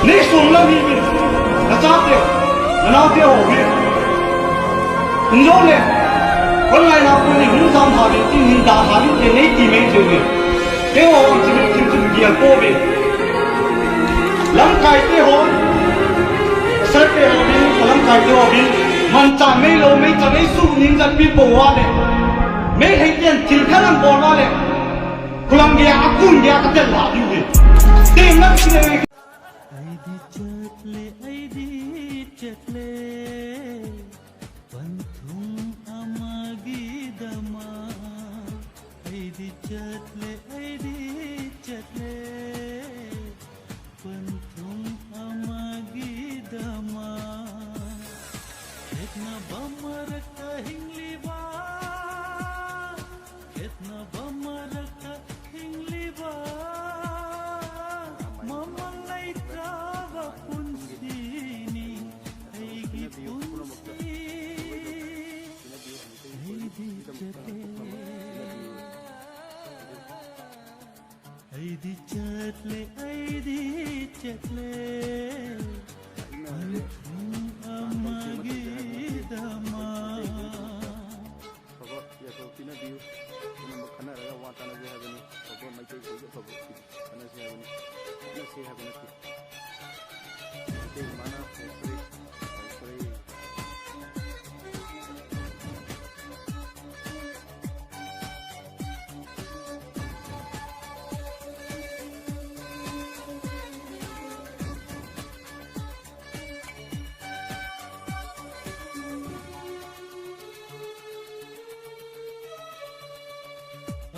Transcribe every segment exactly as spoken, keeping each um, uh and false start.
Nei sung lam hi min. Na chate, na naote ho hi. Injo le. Kon lai na kon ni hung jam ha le tin hin da ha le te nei ti mai thei le. Te ho ang chi min kim chu dia ko ve. Lamkai te ho. Sar te ho bin, lamkai te ho bin. Mancha mei lo, meicha mei su ning jat pi po wa le. Meitei ten thil khat an bol wa le. Kulang dia, akun dia, ka tel la diu hi. Te nang chi le. Aidi chat le, aidi chat le, panthung ama gidama. Aidi chat le, aidi chat le, panthung ama gidama. Etna bamar ka hingliba. Etna bamar ka hingliba, mamang naitaba punsini, aigi punsi, aidi chate. Aidi chat le, aidi chat le, ama gidama. ꯑꯐꯕ ꯌꯥꯏꯐꯕ ꯄꯤꯅꯕꯤꯌꯨ꯫ ꯄꯨꯝꯅꯃꯛ ꯈꯟꯅꯔꯒ ꯋꯥ ꯇꯥꯅꯁꯤ ꯍꯥꯏꯕꯅꯤ꯫ ꯑꯐꯕ ꯃꯩꯇꯩ ꯈꯨꯜꯒꯤ ꯑꯐꯕ ꯈꯟꯅꯁꯤ ꯍꯥꯏꯕꯅꯤ꯫ ꯈꯠꯅꯁꯤ ꯍꯥꯏꯕ ꯅꯠꯇꯦ꯫ ꯃꯩꯇꯩ ꯏꯃꯥꯅ ꯍꯧꯈ꯭ꯔꯦ, ꯍꯧꯈ꯭ꯔꯦ꯫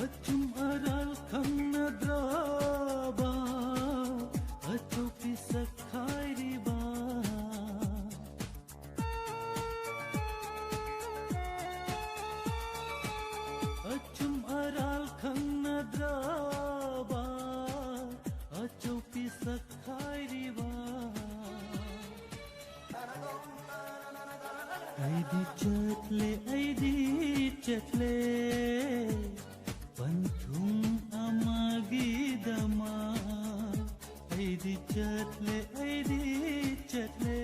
Achum aral khangnadraba, achopi sakhairiba. Achum aral khangnadraba, achopi sakhairiba. Aidi chat le, aidi chat le, panthung ama gidama. Aidi chat le, aidi chat le,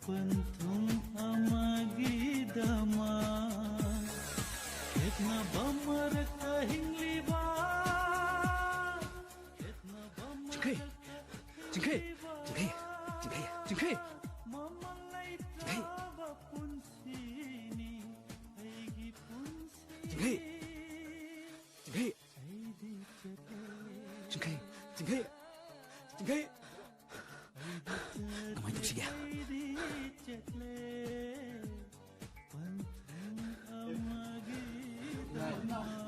panthung ama gidama. Etna bamar ka hingliba. Etna bamar Chingkhei. Chingkhei. Chingkhei. Chingkhei. Chingkhei. Chingkhei. Chingkhei. Chingkhei. Chingkhei. Chingkhei. Chingkhei. Kamai tausigeya?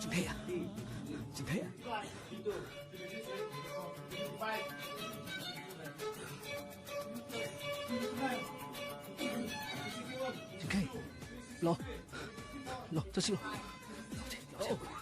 Chingkhei. Chingkhei. Chingkhei. Lo. Lo, tausi lo. Lo, tausi lo.